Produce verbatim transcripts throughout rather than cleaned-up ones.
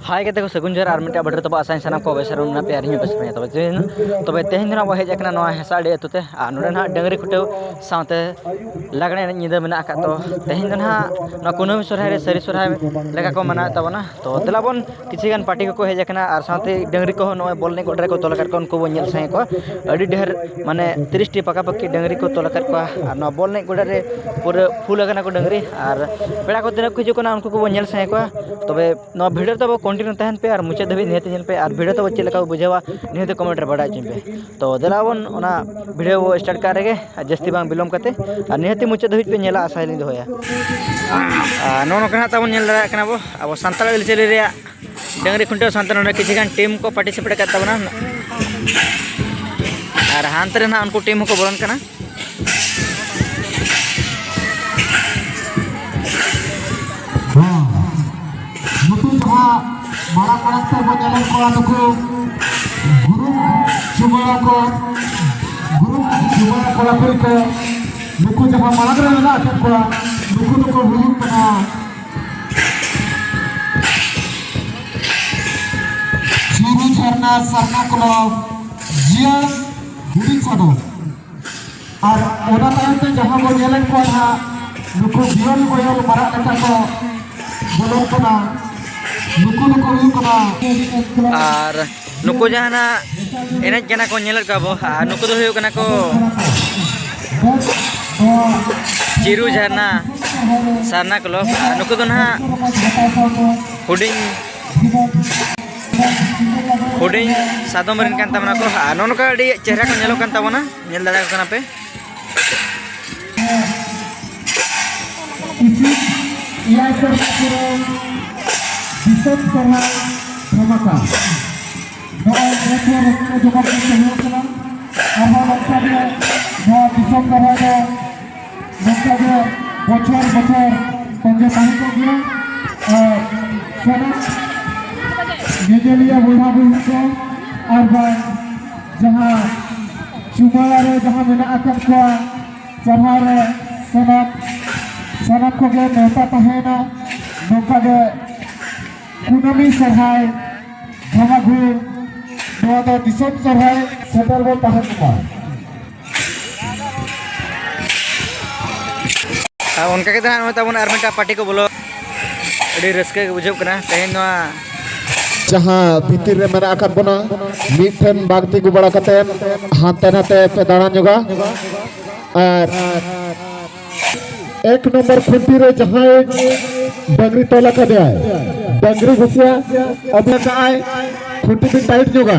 ᱦᱟᱭ ᱜᱟᱛᱮ ᱠᱚ, ᱥᱟᱹᱜᱩᱱ ᱡᱚᱦᱟᱨ ᱟᱨ ᱢᱤᱫᱴᱟᱝ ᱵᱷᱤᱰᱤᱭᱳ ᱨᱮ ᱛᱟᱵᱚ ᱟᱥᱟᱧ ᱥᱟᱱᱟᱢ ᱠᱚ ᱵᱮᱥ ᱨᱮ ᱢᱮᱱᱟᱜ ᱯᱮᱭᱟ ᱟᱨ ᱤᱧ ᱦᱚᱸ ᱵᱮᱥ ᱨᱮ ᱢᱮᱱᱟᱜ ᱛᱚᱵᱮ ᱛᱮᱦᱮᱧ ᱛᱚᱵᱮ ᱛᱮᱦᱮᱧ ᱫᱚ ᱱᱟᱜ ᱵᱚ ᱦᱮᱡ ᱟᱠᱟᱱᱟ ᱱᱚᱣᱟ ᱦᱮᱸᱥᱟᱜ ᱰᱤ ᱟᱹᱛᱩ ᱛᱮ ᱟᱨ ᱱᱚᱰᱮ ᱱᱟᱦᱟᱜ ᱰᱟᱹᱝᱨᱤ ᱠᱷᱩᱱᱴᱟᱹᱣ ᱥᱟᱶᱛᱮ ᱞᱟᱜᱽᱬᱮ ᱮᱱᱮᱡ ᱧᱤᱫᱟᱹ ᱢᱮᱱᱟᱜ ᱟᱠᱟᱫ᱾ ᱛᱚ ᱛᱮᱦᱮᱧ ᱫᱚ ᱱᱟᱦᱟᱜ ᱱᱚᱣᱟ ᱠᱩᱱᱟᱹᱢᱤ ᱥᱚᱨᱦᱟᱭ ᱨᱮ ᱥᱟᱹᱨᱤ ᱥᱚᱨᱦᱟᱭ ᱞᱮᱠᱟ ᱠᱚ ᱢᱟᱱᱟᱣᱮᱫ ᱛᱟᱵᱚᱱᱟ᱾ ᱛᱚ ᱫᱮᱞᱟ ᱵᱚᱱ ᱠᱤᱪᱷᱩ ᱜᱟᱱ ᱯᱟᱨᱴᱤ ᱠᱚᱠᱚ ᱦᱮᱡ ᱟᱠᱟᱱᱟ ᱟᱨ ᱥᱟᱶᱛᱮ ᱰᱟᱹᱝᱨᱤ ᱠᱚᱦᱚᱸ ᱱᱚᱜᱼᱚᱭ ᱵᱚᱞ ᱮᱱᱮᱡ ᱜᱚᱰᱟ ᱨᱮᱠᱚ ᱛᱚᱞ ᱟᱠᱟᱫ ᱠᱚᱣᱟ, ᱩᱱᱠᱩ ᱵᱚᱱ ᱧᱮᱞ ᱥᱟᱸᱜᱮ ᱠᱚᱣᱟ᱾ ᱟᱹᱰᱤ ᱰᱷᱮᱨ ᱢᱟᱱᱮ ᱛᱤᱨᱤᱥ ᱴᱤ ᱯᱟᱠᱟ ᱯᱟᱠᱤ ᱰᱟᱹᱝᱨᱤ ᱠᱚ ᱛᱚᱞ ᱟᱠᱟᱫ ᱠᱚᱣᱟ ᱟᱨ ᱱᱚᱣᱟ ᱵᱚᱞ ᱮᱱᱮᱡ ᱜᱚᱰᱟ ᱨᱮ ᱯᱩᱨᱟᱹ ᱯᱷᱩᱞ ᱟᱠᱟᱱᱟ ᱠᱚ ᱰᱟᱹᱝᱨᱤ ᱟᱨ ᱯᱮᱲᱟ ᱠᱚ ᱛᱤᱱᱟᱹᱜ ᱠᱚ ᱦᱤᱡᱩᱜ ᱠᱟᱱᱟ ᱩᱱᱠᱩ ᱠᱚᱵᱚᱱ ᱧᱮᱞ ᱥᱟᱸᱜᱮ ᱠᱚᱣᱟ᱾ ᱛᱚᱵᱮ ᱱᱚᱣᱟ ᱵᱷᱤᱰᱤᱭᱳ ᱛᱟᱵᱚ ᱠᱚᱱᱴᱤᱱᱤᱭᱩ ᱛᱟᱦᱮᱱ ᱯᱮ ᱟᱨ ᱢᱩᱪᱟᱹᱫ ᱫᱷᱟᱹᱵᱤᱡ ᱱᱤᱦᱟᱹᱛ ᱧᱮᱞ ᱯᱮ ᱟᱨ ᱵᱷᱤᱰᱤᱭᱳ ᱛᱟᱵᱚ ᱪᱮᱫ ᱞᱮᱠᱟ ᱯᱮ ᱵᱩᱡᱷᱟᱹᱣᱟ ᱱᱤᱦᱟᱹᱛ ᱠᱚᱢᱮᱱᱴ ᱨᱮ ᱵᱟᱲᱟᱭ ᱦᱚᱪᱚᱧ ᱯᱮ᱾ ᱛᱚ ᱫᱮᱞᱟ ᱵᱚᱱ ᱚᱱᱟ ᱵᱷᱤᱰᱤᱭᱳ ᱵᱚ ᱥᱴᱟᱨᱴ ᱠᱟᱜ ᱨᱮᱜᱮ ᱟᱨ ᱡᱟᱹᱥᱛᱤ ᱵᱟᱝ ᱵᱤᱞᱚᱢ ᱠᱟᱛᱮ ᱟᱨ ᱱᱤᱦᱟᱹᱛ ᱢᱩᱪᱟᱹᱫ ᱫᱷᱟᱹᱵᱤᱡ ᱯᱮ ᱧᱮᱞᱟ ᱟᱥᱟ ᱞᱤᱧ ᱫᱚᱦᱚᱭᱟ᱾ ᱟᱨ ᱱᱚᱜᱼᱚ ᱱᱚᱝᱠᱟ ᱱᱟᱜ ᱛᱟᱵᱚᱱ ᱧᱮᱞ ᱫᱟᱲᱮᱭᱟᱜ ᱠᱟᱱᱟ ᱵᱚ ᱟᱵᱚ ᱥᱟᱱᱛᱟᱲ ᱟᱹᱨᱤᱪᱟᱹᱞᱤ ᱨᱮᱭᱟᱜ ᱰᱟᱹᱝᱨᱤ ᱠᱷᱩᱱᱴᱟᱹᱣ ᱥᱟᱶᱛᱮ ᱱᱚᱰᱮ ᱠᱤᱪᱷᱩ ᱜᱟᱱ ᱴᱤᱢ ᱠᱚ ᱯᱟᱨᱴᱤᱥᱤᱯᱮᱴ ᱟᱠᱟᱫ ᱛᱟᱵᱚᱱᱟ᱾ ᱟᱨ ᱦᱟᱱᱛᱮ ᱨᱮ ᱱᱟᱦᱟᱜ ᱩᱱᱠᱩ ᱴᱤᱢ ᱦᱚᱸᱠᱚ ᱵᱚᱞᱚᱱ ᱠᱟᱱᱟ᱾ ᱦᱮᱸ, ᱱᱩᱠᱩ ᱡᱟᱦᱟᱸ ᱢᱟᱲᱟᱝ ᱢᱟᱲᱟᱝ ᱛᱮ ᱵᱚᱱ ᱧᱮᱞᱮᱫ ᱠᱚᱣᱟ, ᱱᱩᱠᱩ ᱜᱩᱨᱩ ᱪᱩᱢᱟᱹᱲᱟ ᱠᱚ, ᱜᱩᱨᱩ ᱪᱩᱢᱟᱹᱲᱟ ᱠᱚᱲᱟ ᱠᱩᱲᱤ ᱠᱚ, ᱱᱩᱠᱩ ᱡᱟᱦᱟᱸ ᱢᱟᱲᱟᱝ ᱨᱮ ᱢᱮᱱᱟᱜ ᱟᱠᱟᱫ ᱠᱚᱣᱟ, ᱱᱩᱠᱩ ᱫᱚᱠᱚ ᱦᱩᱭᱩᱜ ᱠᱟᱱᱟ ᱪᱤᱨᱩ ᱡᱷᱟᱨᱱᱟ ᱥᱟᱨᱱᱟ ᱠᱞᱚᱵᱽ, ᱡᱤᱭᱟᱹ ᱦᱩᱰᱤᱧ ᱥᱟᱫᱚᱢ᱾ ᱟᱨ ᱚᱱᱟ ᱛᱟᱭᱚᱢ ᱛᱮ ᱡᱟᱦᱟᱸ ᱵᱚᱱ ᱧᱮᱞᱮᱫ ᱠᱚᱣᱟ ᱱᱟᱦᱟᱜ, ᱱᱩᱠᱩ ᱵᱤᱭᱚᱞ ᱜᱚᱭᱚᱞ ᱢᱟᱨᱟᱜ ᱞᱮᱠᱟ ᱠᱚ ᱵᱚᱞᱚᱱ ᱠᱟᱱᱟ, ᱱᱩᱠᱩ ᱫᱚᱠᱚ ᱦᱩᱭᱩᱜ ᱠᱟᱱᱟ ᱟᱨ ᱱᱩᱠᱩ ᱡᱟᱦᱟᱸ ᱱᱟᱜ ᱮᱱᱮᱡ ᱠᱟᱱᱟ ᱠᱚ, ᱧᱮᱞᱮᱫ ᱠᱚᱣᱟ ᱵᱚ, ᱟᱨ ᱱᱩᱠᱩ ᱫᱚ ᱦᱩᱭᱩᱜ ᱠᱟᱱᱟ ᱠᱚ ᱪᱤᱨᱩ ᱡᱷᱟᱨᱱᱟ ᱥᱟᱨᱱᱟ ᱠᱞᱚᱵᱽ, ᱟᱨ ᱱᱩᱠᱩ ᱫᱚ ᱱᱟᱦᱟᱜ ᱦᱩᱰᱤᱧ ᱦᱩᱰᱤᱧ ᱥᱟᱫᱚᱢ ᱨᱮᱱ ᱠᱟᱱ ᱛᱟᱵᱚᱱᱟ ᱠᱚ᱾ ᱟᱨ ᱱᱚᱜᱼᱚ ᱱᱚᱝᱠᱟ ᱟᱹᱰᱤ ᱪᱮᱦᱨᱟ ᱠᱚ ᱧᱮᱞᱚᱜ ᱠᱟᱱ ᱛᱟᱵᱚᱱᱟ, ᱧᱮᱞ ᱫᱟᱲᱮᱭᱟᱠᱚ ᱠᱟᱱᱟ ᱯᱮ᱾ ᱤᱥᱤ ᱮᱭᱟᱭ ᱥᱮᱨᱢᱟ ᱯᱩᱨᱟᱹᱣ ᱫᱤᱥᱚᱢ ᱥᱚᱨᱦᱟᱭ ᱫᱷᱟᱢᱟᱠᱟ᱾ ᱱᱚᱜᱼᱚᱭ ᱱᱤᱭᱟᱹ ᱠᱚ ᱨᱟᱹᱥᱠᱟᱹ ᱡᱚᱢᱚᱠ ᱜᱮ ᱦᱩᱭᱩᱜ ᱠᱟᱱᱟ᱾ ᱟᱨᱦᱚᱸ ᱱᱚᱝᱠᱟ ᱜᱮ ᱱᱚᱣᱟ ᱫᱤᱥᱚᱢ ᱥᱚᱨᱦᱟᱭ ᱫᱚ ᱱᱚᱝᱠᱟ ᱜᱮ ᱵᱚᱪᱷᱚᱨ ᱵᱚᱪᱷᱚᱨ ᱛᱚᱸᱜᱮ ᱛᱟᱦᱮᱸ ᱠᱚᱜ ᱜᱮᱭᱟ᱾ ᱟᱨ ᱥᱟᱱᱟᱢ ᱧᱮᱧᱮᱞᱤᱭᱟᱹ ᱵᱚᱭᱦᱟ ᱵᱚᱭᱦᱟ ᱠᱚ ᱟᱨ ᱵᱟᱝ ᱡᱟᱦᱟᱸ ᱪᱩᱢᱟᱹᱲᱟ ᱨᱮ ᱡᱟᱦᱟᱸ ᱢᱮᱱᱟᱜ ᱟᱠᱟᱫ ᱠᱚᱣᱟ, ᱥᱚᱨᱦᱟᱭ ᱨᱮ ᱥᱟᱱᱟᱢ, ᱥᱟᱱᱟᱢ ᱠᱚᱜᱮ ᱱᱮᱣᱛᱟ ᱛᱟᱦᱮᱸᱭᱮᱱᱟ᱾ ᱱᱚᱝᱠᱟ ᱜᱮ ᱠᱩᱱᱟᱹᱢᱤ ᱥᱚᱨᱦᱟᱭ ᱡᱷᱟᱢᱟᱜᱷᱩ, ᱱᱚᱣᱟ ᱫᱚ ᱫᱤᱥᱚᱢ ᱥᱚᱨᱦᱟᱭ ᱥᱮᱴᱮᱨ ᱵᱚ ᱛᱟᱦᱮᱱ ᱢᱟ᱾ ᱟᱨ ᱚᱱᱠᱟ ᱜᱮ ᱛᱟᱦᱮᱸ ᱱᱚᱜᱼᱚᱭ ᱛᱟᱵᱚᱱ ᱟᱨ ᱢᱤᱫᱴᱟᱝ ᱯᱟᱨᱴᱤ ᱠᱚ ᱵᱚᱞᱚ, ᱟᱹᱰᱤ ᱨᱟᱹᱥᱠᱟᱹ ᱜᱮ ᱵᱩᱡᱷᱟᱹᱜ ᱠᱟᱱᱟ ᱛᱮᱦᱮᱧ ᱱᱚᱣᱟ ᱡᱟᱦᱟᱸ ᱵᱷᱤᱛᱤᱨ ᱨᱮ ᱢᱮᱱᱟᱜ ᱟᱠᱟᱫ ᱵᱚᱱᱟ, ᱢᱤᱫ ᱴᱷᱮᱱ ᱵᱟᱝ ᱛᱤᱸᱜᱩ ᱵᱟᱲᱟ ᱠᱟᱛᱮ ᱦᱟᱱᱛᱮ ᱱᱟᱛᱮ ᱯᱮ ᱫᱟᱬᱟ ᱧᱚᱜᱟ᱾ ᱟᱨ ᱮᱠ ᱱᱚᱢᱵᱚᱨ ᱠᱷᱩᱱᱴᱤ ᱨᱮ ᱡᱟᱦᱟᱸᱭ ᱰᱟᱝᱨᱤ ᱛᱚᱞ ᱟᱠᱟᱫᱮᱭᱟᱭ, ᱰᱟᱝᱨᱤ ᱜᱷᱩᱥᱤᱭᱟ ᱟᱹᱜᱩ ᱠᱟᱜᱼᱟᱭ, ᱠᱷᱩᱱᱴᱤ ᱵᱤᱱ ᱴᱟᱭᱤᱴ ᱧᱚᱜᱟ᱾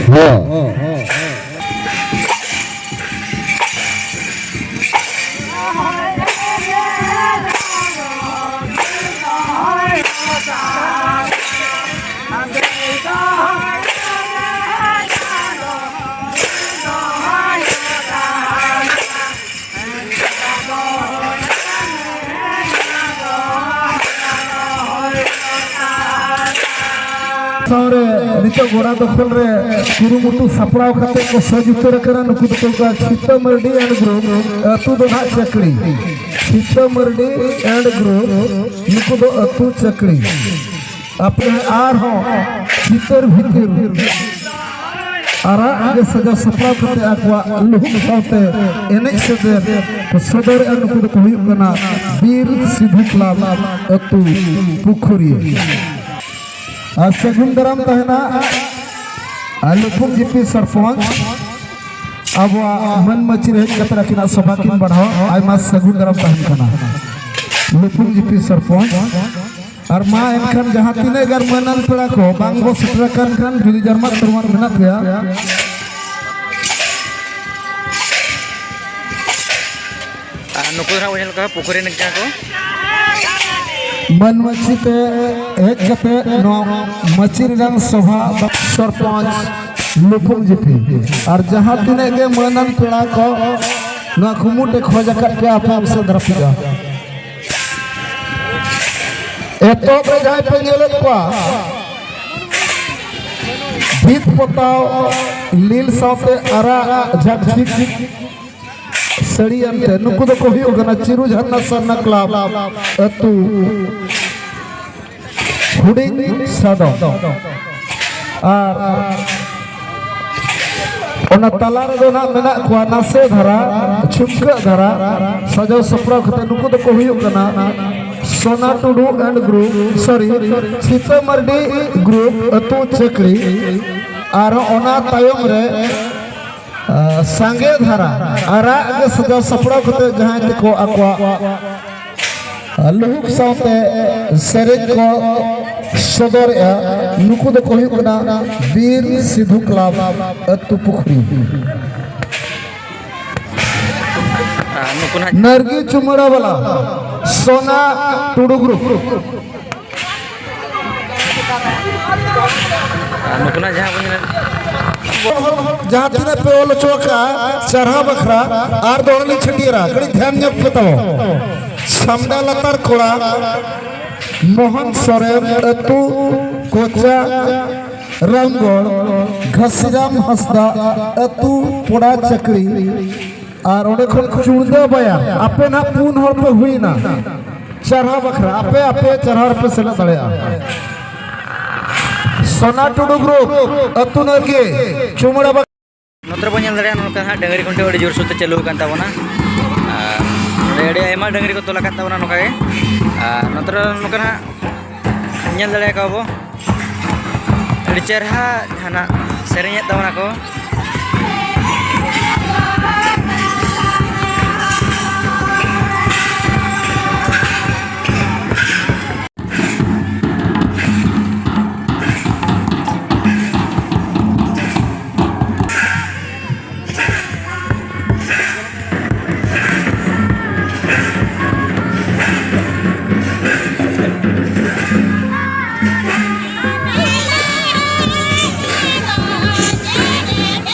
ᱦᱚᱸ᱾ ᱥᱟᱶᱨᱮ ᱱᱤᱛᱚᱜ ᱜᱚᱲᱟ ᱫᱚᱠᱷᱚᱞ ᱨᱮ ᱠᱩᱨᱩᱢᱩᱴᱩ ᱥᱟᱯᱲᱟᱣ ᱠᱟᱛᱮ ᱠᱚ ᱥᱟᱹᱡ ᱩᱛᱟᱹᱨ ᱟᱠᱟᱱᱟ᱾ ᱱᱩᱠᱩ ᱫᱚᱠᱚ ᱦᱩᱭᱩᱜ ᱠᱟᱱᱟ ᱪᱷᱤᱛᱟᱹ ᱢᱟᱹᱨᱰᱤ and group, ᱟᱹᱛᱩ ᱫᱚ ᱱᱟᱦᱟᱜ ᱪᱟᱹᱠᱲᱤ᱾ ᱪᱷᱤᱛᱟᱹ ᱢᱟᱹᱨᱰᱤ and group, ᱱᱩᱠᱩ ᱫᱚ ᱟᱹᱛᱩ ᱪᱟᱹᱠᱲᱤ᱾ ᱟᱯᱮ ᱟᱨᱦᱚᱸ ᱪᱤᱛᱟᱹᱨ ᱵᱷᱤᱛᱤᱨ ᱟᱨᱟᱜ ᱜᱮ ᱥᱟᱡᱟᱣ ᱥᱟᱯᱲᱟᱣ ᱠᱟᱛᱮ ᱟᱠᱚᱣᱟᱜ ᱞᱩᱦᱩᱠ ᱥᱟᱶᱛᱮ ᱮᱱᱮᱡ ᱥᱮᱫᱮᱨ ᱠᱚ ᱥᱚᱫᱚᱨᱮᱜᱼᱟ᱾ ᱱᱩᱠᱩ ᱫᱚᱠᱚ ᱦᱩᱭᱩᱜ ᱠᱟᱱᱟ ᱵᱤᱨ ᱥᱤᱫᱷᱩ ᱠᱞᱟᱵᱽ ᱟᱹᱛᱩ ᱯᱩᱠᱷᱩᱨᱤᱭᱟᱹ᱾ ᱟᱨ ᱥᱟᱹᱜᱩᱱ ᱫᱟᱨᱟᱢ ᱛᱟᱦᱮᱱᱟ ᱟᱨ ᱞᱩᱯᱷᱩᱝ ᱡᱤᱯᱤ ᱥᱚᱨᱯᱚᱧᱪ ᱟᱵᱚᱣᱟᱜ ᱢᱟᱹᱱ ᱢᱟᱹᱪᱤ ᱨᱮ ᱦᱮᱡ ᱠᱟᱛᱮ ᱟᱹᱠᱤᱱᱟᱜ ᱥᱚᱵᱷᱟ ᱠᱤᱱ ᱵᱟᱲᱦᱟᱣ, ᱟᱭᱢᱟ ᱥᱟᱹᱜᱩᱱ ᱫᱟᱨᱟᱢ ᱛᱟᱦᱮᱱ ᱠᱟᱱᱟ ᱞᱩᱯᱷᱩᱝ ᱡᱤᱯᱤ ᱥᱚᱨᱯᱚᱧᱪ᱾ ᱟᱨ ᱢᱟ ᱮᱱᱠᱷᱟᱱ ᱡᱟᱦᱟᱸ ᱛᱤᱱᱟᱹᱜ ᱜᱟᱱ ᱢᱟᱹᱱᱟᱱ ᱯᱮᱲᱟ ᱠᱚ ᱵᱟᱝ ᱵᱚ ᱥᱮᱴᱮᱨ ᱟᱠᱟᱱ ᱠᱷᱟᱱ ᱡᱩᱫᱤ ᱡᱟᱨᱢᱟᱜ ᱛᱚᱨᱢᱟᱜ ᱢᱮᱱᱟᱜ ᱯᱮᱭᱟ, ᱟᱨ ᱱᱩᱠᱩ ᱫᱚ ᱦᱟᱸᱜ ᱵᱚᱱ ᱧᱮᱞ ᱠᱚᱣᱟ ᱯᱩᱠᱷᱨᱤ ᱨᱮᱱ ᱠᱟᱱᱟ ᱠᱚ᱾ ᱢᱟᱹᱱ ᱢᱟᱹᱪᱤ ᱛᱮ ᱦᱮᱡ ᱠᱟᱛᱮ ᱱᱚᱣᱟ ᱢᱟᱹᱪᱤ ᱨᱮᱱᱟᱜ ᱥᱚᱵᱷᱟ ᱥᱚᱨᱯᱚᱧᱪ ᱞᱩᱯᱷᱩᱝ ᱡᱤᱯᱤ ᱟᱨ ᱡᱟᱦᱟᱸ ᱛᱤᱱᱟᱹᱜ ᱜᱮ ᱢᱟᱹᱱᱟᱱ ᱯᱮᱲᱟ ᱠᱚ ᱱᱚᱣᱟ ᱠᱩᱢᱩᱴ ᱮ ᱠᱷᱚᱡ ᱟᱠᱟᱫ ᱯᱮᱭᱟ ᱟᱯᱮ ᱩᱥᱟᱹᱫ ᱫᱷᱟᱹᱨᱛᱤᱜᱼᱟ᱾ ᱮᱛᱚᱦᱚᱵ ᱨᱮ ᱡᱟᱦᱟᱸᱭ ᱯᱮ ᱧᱮᱞᱮᱫ ᱠᱚᱣᱟ ᱵᱷᱤᱛ ᱯᱚᱛᱟᱣ ᱞᱤᱞ ᱥᱟᱶᱛᱮ ᱟᱨᱟᱜ ᱡᱷᱟᱠ ᱡᱷᱤᱠ ᱛᱟᱹᱲᱤᱭᱟᱱ ᱛᱮ ᱱᱩᱠᱩ ᱫᱚᱠᱚ ᱦᱩᱭᱩᱜ ᱠᱟᱱᱟ ᱪᱤᱨᱩ ᱡᱷᱟᱨᱱᱟ ᱥᱟᱨᱱᱟ ᱠᱞᱟᱵᱽ ᱟᱹᱛᱩ ᱦᱩᱰᱤᱧ ᱥᱟᱫᱚᱢ᱾ ᱟᱨ ᱚᱱᱟ ᱛᱟᱞᱟ ᱨᱮᱫᱚ ᱱᱟᱜ ᱢᱮᱱᱟᱜ ᱠᱚᱣᱟ ᱱᱟᱥᱮ ᱫᱷᱟᱨᱟ, ᱪᱷᱩᱢᱠᱟᱹᱜ ᱫᱷᱟᱨᱟ ᱥᱟᱡᱟᱣ ᱥᱟᱯᱲᱟᱣ ᱠᱟᱛᱮ ᱱᱩᱠᱩ ᱫᱚᱠᱚ ᱦᱩᱭᱩᱜ ᱠᱟᱱᱟ ᱥᱳᱱᱟ ᱴᱩᱰᱩ and group, sorry, Sita Mardi group ᱟᱹᱛᱩ ᱪᱟᱹᱠᱨᱤ᱾ ᱟᱨ ᱚᱱᱟ ᱛᱟᱭᱚᱢ ᱨᱮ ᱟᱨ ᱥᱟᱸᱜᱮ ᱫᱷᱟᱨᱟ ᱟᱨᱟᱜ ᱜᱮ ᱥᱟᱡᱟᱣ ᱥᱟᱯᱲᱟᱣ ᱠᱟᱛᱮ ᱡᱟᱦᱟᱸᱭ ᱛᱮᱠᱚ ᱟᱠᱚᱣᱟᱜ ᱞᱩᱦᱩᱠ ᱥᱟᱶᱛᱮ ᱥᱮᱨᱮᱧ ᱠᱚ ᱥᱚᱫᱚᱨᱮᱜᱼᱟ, ᱱᱩᱠᱩ ᱫᱚᱠᱚ ᱦᱩᱭᱩᱜ ᱠᱟᱱᱟ ᱵᱤᱨ ᱥᱤᱫᱷᱩ ᱠᱞᱟᱵᱽ ᱟᱹᱛᱩ ᱯᱩᱠᱷᱨᱤ᱾ ᱟᱨ ᱱᱩᱠᱩ ᱱᱟᱦᱟᱜ ᱱᱟᱨᱜᱤ ᱪᱩᱢᱟᱹᱲᱟ ᱵᱟᱞᱟ ᱥᱳᱱᱟ ᱴᱩᱰᱩ ᱜᱨᱩᱯ᱾ ᱟᱨ ᱱᱩᱠᱩᱱᱟᱜ ᱡᱟᱦᱟᱸ ᱵᱚᱱ ᱧᱮᱞ ᱡᱟᱦᱟᱸ ᱛᱤᱱᱟᱹᱜ ᱯᱮ ᱚᱞ ᱦᱚᱪᱚ ᱟᱠᱟᱫᱼᱟ ᱪᱟᱨᱦᱟᱣ ᱵᱟᱠᱷᱨᱟ, ᱟᱨ ᱫᱚ ᱚᱱᱮ ᱞᱤᱧ ᱪᱷᱟᱹᱴᱭᱟᱹᱨᱟ, ᱠᱟᱹᱴᱤᱡ ᱫᱷᱮᱭᱟᱱ ᱧᱚᱜ ᱯᱮ ᱛᱟᱵᱚ᱾ ᱥᱟᱢᱰᱟ ᱞᱟᱛᱟᱨ ᱠᱚᱲᱟ ᱢᱳᱦᱚᱱ ᱥᱚᱨᱮᱱ ᱟᱹᱛᱩ ᱠᱚᱪᱟ ᱨᱟᱢᱜᱚᱲ ᱜᱷᱟᱥᱤᱨᱟᱢ ᱦᱟᱸᱥᱫᱟ ᱟᱹᱛᱩ ᱯᱚᱲᱟ ᱪᱟᱹᱠᱨᱤ᱾ ᱟᱨ ᱚᱸᱰᱮ ᱠᱷᱚᱱ ᱪᱩᱲᱫᱟᱹ ᱵᱟᱭᱟᱨ, ᱟᱯᱮ ᱱᱟᱦᱟᱜ ᱯᱩᱱ ᱦᱚᱲ ᱯᱮ ᱦᱩᱭᱱᱟ᱾ ᱪᱟᱨᱦᱟᱣ ᱵᱟᱠᱷᱨᱟ, ᱟᱯᱮ, ᱟᱯᱮ ᱪᱟᱨᱦᱟᱣ ᱨᱮᱯᱮ ᱥᱮᱞᱮᱫ ᱫᱟᱲᱮᱭᱟᱜᱼᱟ᱾ ᱥᱳᱱᱟ ᱴᱩᱰᱩ ᱜᱨᱩᱯ, ᱟᱹᱛᱩ ᱱᱟᱹᱨᱜᱤ, ᱪᱩᱢᱟᱹᱲᱟ ᱵᱟᱠᱷᱨᱟ᱾ ᱱᱚᱛᱮ ᱨᱮᱵᱚᱱ ᱧᱮᱞ ᱫᱟᱲᱮᱭᱟᱜᱼᱟ, ᱱᱚᱝᱠᱟ ᱦᱟᱸᱜ ᱰᱟᱹᱝᱨᱤ ᱠᱷᱩᱱᱴᱟᱹᱣ ᱟᱹᱰᱤ ᱡᱳᱨᱥᱳᱨ ᱛᱮ ᱪᱟᱹᱞᱩ ᱟᱠᱟᱱ ᱛᱟᱵᱚᱱᱟ᱾ ᱟᱨ ᱱᱚᱰᱮ ᱟᱹᱰᱤ ᱟᱭᱢᱟ ᱰᱟᱹᱝᱨᱤ ᱠᱚ ᱛᱚᱞ ᱟᱠᱟᱫ ᱛᱟᱵᱚᱱᱟ ᱱᱚᱝᱠᱟ ᱜᱮ᱾ ᱟᱨ ᱱᱚᱛᱮ ᱨᱮ ᱱᱚᱝᱠᱟ ᱦᱟᱸᱜ ᱧᱮᱞ ᱫᱟᱲᱮᱭᱟᱠᱚᱣᱟ ᱵᱚ, ᱟᱹᱰᱤ ᱪᱮᱨᱦᱟ ᱡᱟᱦᱟᱱᱟᱜ ᱥᱮᱨᱮᱧᱮᱫ ᱛᱟᱵᱚᱱᱟ ᱠᱚ᱾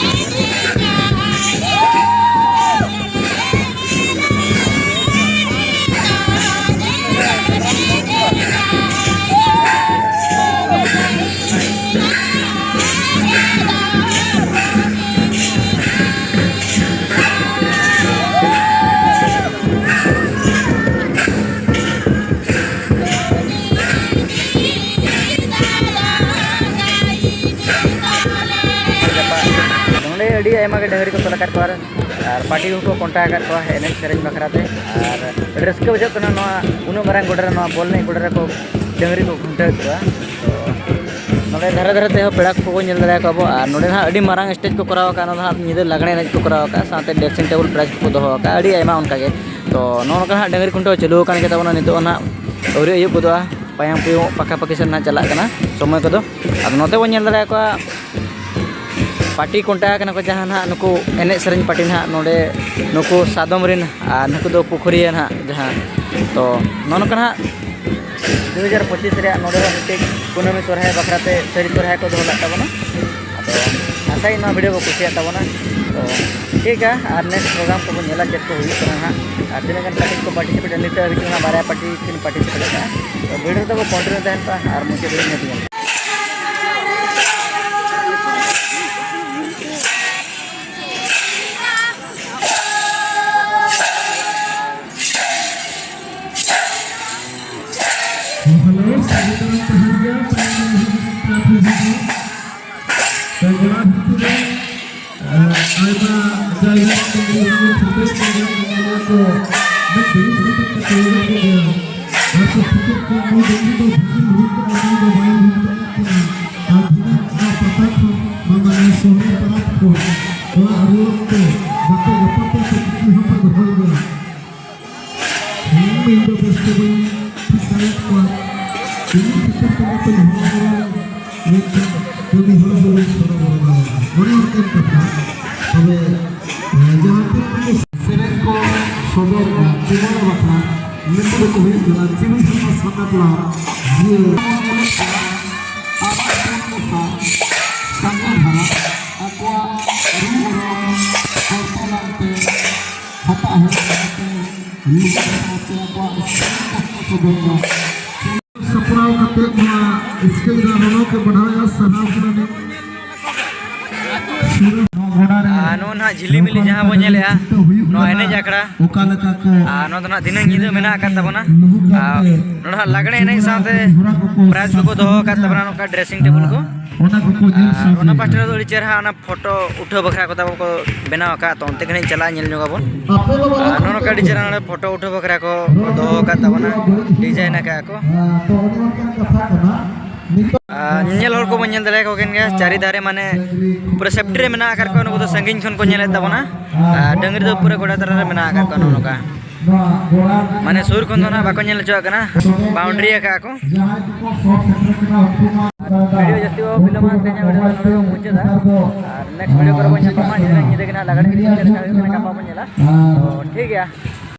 ᱟᱹᱰᱤ ᱟᱭᱢᱟ ᱜᱮ ᱰᱟᱹᱝᱨᱤ ᱠᱚ ᱛᱚᱞ ᱟᱠᱟᱫ ᱠᱚᱣᱟ ᱟᱨ ᱯᱟᱹᱴᱤ ᱦᱚᱸᱠᱚ ᱠᱚᱱᱴᱟ ᱟᱠᱟᱫ ᱠᱚᱣᱟ ᱮᱱᱮᱡ ᱥᱮᱨᱮᱧ ᱵᱟᱠᱷᱨᱟ ᱛᱮ᱾ ᱟᱨ ᱟᱹᱰᱤ ᱨᱟᱹᱥᱠᱟᱹ ᱵᱩᱡᱷᱟᱹᱜ ᱠᱟᱱᱟ ᱱᱚᱣᱟ ᱩᱱᱟᱹᱜ ᱢᱟᱨᱟᱝ ᱜᱚᱰᱟ ᱨᱮ, ᱱᱚᱣᱟ ᱵᱚᱞ ᱮᱱᱮᱡ ᱜᱚᱰᱟ ᱨᱮᱠᱚ ᱰᱟᱹᱝᱨᱤ ᱠᱚ ᱠᱷᱩᱱᱴᱟᱹᱣᱮᱫ ᱠᱚᱣᱟ᱾ ᱛᱚ, ᱱᱚᱰᱮ ᱫᱷᱟᱨᱮ ᱫᱷᱟᱨᱮ ᱛᱮᱦᱚᱸ ᱯᱮᱲᱟ ᱠᱚᱠᱚ ᱧᱮᱞ ᱫᱟᱲᱮᱭᱟᱠᱚᱣᱟ ᱵᱚ᱾ ᱟᱨ ᱱᱚᱰᱮ ᱱᱟᱦᱟᱜ ᱟᱹᱰᱤ ᱢᱟᱨᱟᱝ ᱥᱴᱮᱡᱽ ᱠᱚ ᱠᱚᱨᱟᱣ ᱟᱠᱟᱫᱼᱟ, ᱚᱱᱟ ᱫᱚ ᱱᱟᱦᱟᱜ ᱧᱤᱫᱟᱹ ᱞᱟᱜᱽᱬᱮ ᱮᱱᱮᱡ ᱠᱚ ᱠᱚᱨᱟᱣ ᱟᱠᱟᱫᱼᱟ, ᱥᱟᱶᱛᱮ dressing table prize ᱠᱚᱠᱚ ᱫᱚᱦᱚ ᱟᱠᱟᱫᱼᱟ, ᱟᱹᱰᱤ ᱟᱭᱢᱟ ᱚᱱᱠᱟ ᱜᱮ᱾ ᱛᱚ, ᱱᱚᱜᱼᱚ ᱱᱚᱝᱠᱟ ᱱᱟᱦᱟᱜ ᱰᱟᱹᱝᱨᱤ ᱠᱷᱩᱱᱴᱟᱹᱣ ᱪᱟᱹᱞᱩ ᱟᱠᱟᱱ ᱜᱮ ᱛᱟᱵᱚᱱᱟ᱾ ᱱᱤᱛᱚᱜ ᱱᱟᱦᱟᱜ ᱟᱹᱣᱨᱤ ᱟᱹᱭᱩᱵ ᱜᱚᱫᱚᱜᱼᱟ, ᱯᱟᱭᱟᱢ ᱯᱩᱭᱩᱢ ᱯᱟᱠᱟ ᱯᱟᱠᱤ ᱥᱮᱫ ᱱᱟᱦᱟᱜ ᱪᱟᱞᱟᱜ ᱠᱟᱱᱟ ᱥᱚᱢᱚᱭ ᱠᱚᱫᱚ᱾ ᱟᱫᱚ ᱱᱚᱛᱮ ᱵᱚᱱ ᱧᱮᱞ ᱫᱟᱲᱮᱭᱟᱠᱚᱣᱟ, ᱯᱟᱹᱴᱤ ᱠᱚᱱᱴᱟ ᱟᱠᱟᱱᱟ ᱠᱚ, ᱡᱟᱦᱟᱸ ᱱᱟᱦᱟᱜ ᱱᱩᱠᱩ ᱮᱱᱮᱡ ᱥᱮᱨᱮᱧ ᱯᱟᱹᱴᱤ ᱱᱟᱦᱟᱜ ᱱᱚᱰᱮ ᱱᱩᱠᱩ ᱥᱟᱫᱚᱢ ᱨᱮᱱ ᱟᱨ ᱱᱩᱠᱩ ᱫᱚ ᱯᱩᱠᱷᱩᱨᱤᱭᱟᱹ ᱱᱟᱦᱟᱜ ᱡᱟᱦᱟᱸ᱾ ᱛᱚ, ᱱᱚᱜᱼᱚ ᱱᱚᱝᱠᱟ ᱱᱟᱦᱟᱜ ᱫᱩ ᱦᱟᱡᱟᱨ ᱯᱚᱸᱪᱤᱥ ᱨᱮᱭᱟᱜ ᱱᱚᱰᱮ ᱦᱚᱸ ᱢᱤᱫᱴᱤᱡ ᱠᱩᱱᱟᱹᱢᱤ ᱥᱚᱨᱦᱟᱭ ᱵᱟᱠᱷᱨᱟ ᱛᱮ ᱥᱟᱹᱨᱤ ᱥᱚᱨᱦᱟᱭ ᱠᱚ ᱫᱚᱦᱚ ᱞᱮᱫ ᱛᱟᱵᱚᱱᱟ᱾ ᱟᱫᱚ ᱟᱥᱟᱭᱟᱹᱧ ᱱᱚᱣᱟ video ᱠᱚ ᱠᱩᱥᱤᱭᱟᱜ ᱛᱟᱵᱚᱱᱟ᱾ ᱛᱚ, ᱴᱷᱤᱠᱟ, ᱟᱨ next program ᱠᱚᱵᱚᱱ ᱧᱮᱞᱟ ᱪᱮᱫ ᱠᱚ ᱦᱩᱭᱩᱜ ᱠᱟᱱᱟ ᱦᱟᱸᱜ, ᱟᱨ ᱛᱤᱱᱟᱹᱜ ᱜᱟᱱ ᱯᱟᱹᱴᱤ ᱠᱚ participate ᱮᱫᱟ᱾ ᱱᱤᱛᱚᱜ ᱦᱟᱹᱵᱤᱡ ᱛᱮ ᱚᱱᱟ ᱵᱟᱨᱭᱟ ᱯᱟᱹᱴᱤ ᱠᱤᱱ participate ᱟᱠᱟᱫᱼᱟ᱾ ᱛᱚ, video ᱨᱮᱫᱚ ᱵᱚ continue ᱛᱟᱦᱮᱱ ᱯᱮ ᱟᱨ ᱢᱩᱪᱟᱹᱫ ᱨᱮ ᱧᱮᱞ ᱧᱟᱢ᱾ ᱦᱮᱞᱳ, ᱥᱟᱹᱜᱩᱱ ᱫᱟᱨᱟᱢ ᱛᱟᱦᱮᱱ ᱜᱮᱭᱟ, ᱛᱟᱭᱚᱢ ᱨᱮ ᱦᱤᱡᱩᱜ ᱠᱟᱱᱟ ᱛᱚ, ᱜᱚᱲᱟ ᱵᱷᱤᱛᱨᱤ ᱨᱮ, ᱟᱭᱢᱟ ᱡᱟᱭᱜᱟ ᱨᱮ ᱧᱮᱞ ᱧᱟᱢᱚᱜ ᱠᱟᱱᱟ, ᱠᱚ ᱢᱤᱫ ᱵᱮᱥ ᱠᱟᱛᱮ ᱠᱚ ᱛᱮᱭᱟᱨ ᱠᱮᱫᱟ᱾ ᱟᱨ ᱠᱚ ᱴᱷᱤᱠᱟᱹ ᱠᱮᱫᱟ, ᱱᱩᱭ ᱫᱚ ᱵᱷᱟᱜᱤ ᱦᱩᱭ ᱠᱟᱱᱟ, ᱱᱩᱭ ᱫᱚ ᱵᱟᱭ ᱦᱩᱭ ᱫᱟᱲᱮᱭᱟᱜ ᱠᱟᱱᱟ᱾ ᱟᱨ ᱵᱷᱤᱱᱟᱹ ᱱᱚᱣᱟ ᱯᱟᱛᱟ ᱠᱷᱚᱱ, ᱱᱚᱣᱟ ᱢᱟᱱᱮ ᱥᱚᱦᱨᱟᱭ ᱯᱟᱨᱟᱵᱽ ᱠᱷᱚᱱ ᱚᱲᱟᱜ ᱨᱩᱣᱟᱹᱲ ᱛᱮ ᱜᱟᱛᱮ ᱜᱟᱯᱟᱛᱮ ᱥᱮ ᱠᱤᱪᱷᱩ ᱦᱚᱸ ᱯᱮ ᱫᱚᱦᱚᱭ ᱜᱮᱭᱟ᱾ ᱦᱮᱸ, ᱤᱧ ᱫᱚ ᱵᱮᱥ ᱛᱮ ᱵᱟᱹᱧ ᱴᱷᱤᱠ ᱫᱟᱲᱮᱭᱟᱜ ᱠᱚᱣᱟ᱾ ᱤᱧ ᱠᱷᱟᱹᱛᱤᱨ ᱛᱮᱜᱮ ᱯᱮ ᱦᱚᱲ ᱦᱚᱲ ᱢᱤᱫᱴᱮᱱ ᱠᱟᱹᱢᱤ ᱦᱚᱲ ᱫᱚ ᱵᱟᱹᱧ ᱥᱚᱫᱚᱨ ᱵᱟᱲᱟ ᱫᱟᱲᱮᱭᱟᱜᱼᱟ᱾ ᱚᱱᱮ ᱚᱱᱠᱟᱱ ᱠᱟᱛᱷᱟ᱾ ᱛᱚᱵᱮ, ᱮ, ᱡᱟᱦᱟᱸ ᱛᱤᱱ ᱨᱮᱜᱮ ᱥᱮᱨᱮᱧ ᱠᱚ ᱥᱚᱫᱚᱨ ᱮᱫᱟ, ᱪᱮᱫᱚᱜ ᱵᱟᱠᱷᱨᱟ ᱱᱤᱛᱚᱜ ᱫᱚᱠᱚ ᱦᱩᱭᱩᱜ ᱠᱟᱱᱟ ᱪᱤᱱᱤ ᱫᱷᱚᱨᱢᱚ ᱥᱟᱱᱟᱛ ᱞᱟᱞ, ᱡᱤᱭᱟᱹ ᱟᱨ ᱥᱟᱸᱜᱮ ᱫᱷᱟᱨᱟ ᱟᱠᱚᱣᱟᱜ ᱨᱩ ᱚᱨᱚᱝ ᱦᱚᱲᱢᱚ ᱞᱟᱝᱛᱮ ᱦᱟᱴᱟᱜ ᱦᱚᱨᱚᱜ ᱠᱟᱛᱮ ᱞᱩᱜᱩ ᱥᱟᱶᱛᱮ ᱟᱠᱚᱣᱟᱜ ᱥᱟᱹᱨᱤ ᱠᱟᱛᱷᱟ ᱠᱚ ᱵᱚᱸᱜᱟ ᱥᱟᱯᱲᱟᱣ ᱠᱟᱛᱮ ᱱᱚᱣᱟ ᱥᱠᱮᱪ ᱫᱚ ᱱᱚᱰᱮ ᱠᱚ ᱵᱟᱲᱦᱟᱣᱮᱫᱼᱟ᱾ ᱥᱟᱨᱦᱟᱣ ᱠᱟᱱᱟ ᱞᱤᱧ᱾ ᱱᱚᱣᱟ ᱜᱚᱰᱟ ᱨᱮ ᱟᱨ ᱱᱚᱜᱼᱚ ᱱᱟᱦᱟᱜ ᱡᱷᱤᱞᱤᱢᱤᱞᱤ ᱡᱟᱦᱟᱸ ᱵᱚᱱ ᱧᱮᱞᱮᱫᱼᱟ, ᱦᱩᱭᱩᱜ ᱱᱚᱣᱟ ᱮᱱᱮᱡ ᱟᱠᱷᱲᱟ᱾ ᱚᱠᱟ ᱞᱮᱠᱟ ᱠᱚ ᱟᱨ ᱱᱚᱣᱟ ᱫᱚ ᱱᱟᱦᱟᱜ ᱫᱤᱱᱟᱹᱢ ᱧᱤᱫᱟᱹ ᱢᱮᱱᱟᱜ ᱟᱠᱟᱫ ᱛᱟᱵᱚᱱᱟ᱾ ᱞᱩᱦᱩᱠ ᱟᱨ ᱠᱟᱛᱮ ᱱᱚᱰᱮ ᱦᱟᱸᱜ ᱞᱟᱜᱽᱲᱮ ᱮᱱᱮᱡ ᱥᱟᱶᱛᱮ ᱦᱚᱨᱟ ᱠᱚᱠᱚ prize ᱠᱚᱠᱚ ᱫᱚᱦᱚ ᱟᱠᱟᱫ ᱛᱟᱵᱚᱱᱟ, ᱱᱚᱝᱠᱟ dressing table ᱠᱚ᱾ ᱚᱱᱟ ᱠᱚᱠᱚ ᱧᱮᱞ ᱟᱨ ᱥᱟᱹᱨᱤ ᱚᱱᱟ ᱜᱮ᱾ ᱯᱟᱥᱴᱟ ᱨᱮᱫᱚ ᱟᱹᱰᱤ ᱪᱮᱦᱨᱟ ᱚᱱᱟ ᱯᱷᱳᱴᱳ ᱩᱴᱷᱟᱹᱣ ᱵᱟᱠᱷᱨᱟ ᱠᱚ ᱛᱟᱵᱚ ᱠᱚ ᱵᱮᱱᱟᱣ ᱟᱠᱟᱫ, ᱛᱚ ᱚᱱᱛᱮ ᱜᱮ ᱱᱟᱦᱟᱜ ᱪᱟᱞᱟᱜᱼᱟ, ᱧᱮᱞ ᱧᱚᱜ ᱟᱵᱚᱱ᱾ ᱟᱯᱮ ᱫᱚ ᱵᱟᱞᱮ ᱟᱨ ᱱᱚᱜᱼᱚ ᱱᱚᱝᱠᱟ ᱟᱹᱰᱤ ᱪᱮᱦᱨᱟ ᱱᱚᱰᱮ ᱯᱷᱳᱴᱳ ᱩᱴᱷᱟᱹᱣ ᱵᱟᱠᱷᱨᱟ ᱠᱚ ᱫᱚᱦᱚ ᱟᱠᱟᱫ ᱛᱟᱵᱚᱱᱟ, design ᱟᱠᱟᱫᱼᱟ ᱠᱚ᱾ ᱦᱮᱸ, ᱛᱚ ᱟᱹᱰᱤ ᱚᱱᱠᱟᱱ ᱠᱟᱛᱷᱟ ᱠᱟᱱᱟ᱾ ᱱᱤᱛᱚᱜ ᱟᱨ ᱧᱮᱧᱮᱞ ᱦᱚᱲ ᱠᱚᱵᱚᱱ ᱧᱮᱞ ᱫᱟᱲᱮᱭᱟᱠᱚ ᱠᱟᱱ ᱜᱮᱭᱟ, ᱪᱟᱹᱨᱤ ᱫᱷᱟᱨᱮ ᱢᱟᱱᱮ ᱯᱩᱨᱟᱹ safety ᱨᱮ ᱢᱮᱱᱟᱜ ᱟᱠᱟᱫ ᱠᱚᱣᱟ, ᱱᱩᱠᱩ ᱫᱚ ᱥᱟᱺᱜᱤᱧ ᱠᱷᱚᱱ ᱠᱚ ᱧᱮᱞᱮᱫ ᱛᱟᱵᱚᱱᱟ᱾ ᱟᱨ ᱰᱟᱹᱝᱨᱤ ᱫᱚ ᱯᱩᱨᱟᱹ ᱜᱚᱰᱟ ᱛᱟᱞᱟ ᱨᱮ ᱢᱮᱱᱟᱜ ᱟᱠᱟᱫ ᱠᱚᱣᱟ, ᱱᱚᱜᱼᱚ ᱱᱚᱝᱠᱟ᱾ ᱢᱟᱱᱮ ᱥᱩᱨ ᱠᱷᱚᱱ ᱫᱚ ᱱᱟᱦᱟᱜ ᱵᱟᱠᱚ ᱧᱮᱞ ᱦᱚᱪᱚᱣᱟᱜ ᱠᱟᱱᱟ, boundary ᱟᱠᱟᱫᱼᱟ ᱠᱚ᱾ ᱵᱷᱤᱰᱤᱭᱳ ᱡᱟᱹᱥᱛᱤ ᱵᱟᱵᱚ ᱵᱤᱞᱚᱢᱟ, ᱛᱮᱦᱮᱧᱟᱜ ᱵᱷᱤᱰᱤᱭᱳ ᱫᱚ ᱱᱚᱰᱮ ᱵᱚᱱ ᱢᱩᱪᱟᱹᱫᱟ᱾ ᱟᱨ next ᱵᱷᱤᱰᱤᱭᱳ ᱠᱚᱨᱮ ᱵᱚᱱ ᱧᱟᱯᱟᱢᱟ, ᱧᱤᱫᱟᱹ, ᱧᱤᱫᱟᱹ ᱜᱮ ᱱᱟᱦᱟᱜ ᱞᱟᱜᱽᱲᱮ ᱮᱱᱮᱡ ᱪᱮᱫ ᱞᱮᱠᱟ ᱦᱩᱭᱩᱜ ᱠᱟᱱᱟ, ᱜᱟᱯᱟ ᱵᱚᱱ ᱧᱮᱞᱟ᱾ ᱛᱚ ᱴᱷᱤᱠ ᱜᱮᱭᱟ᱾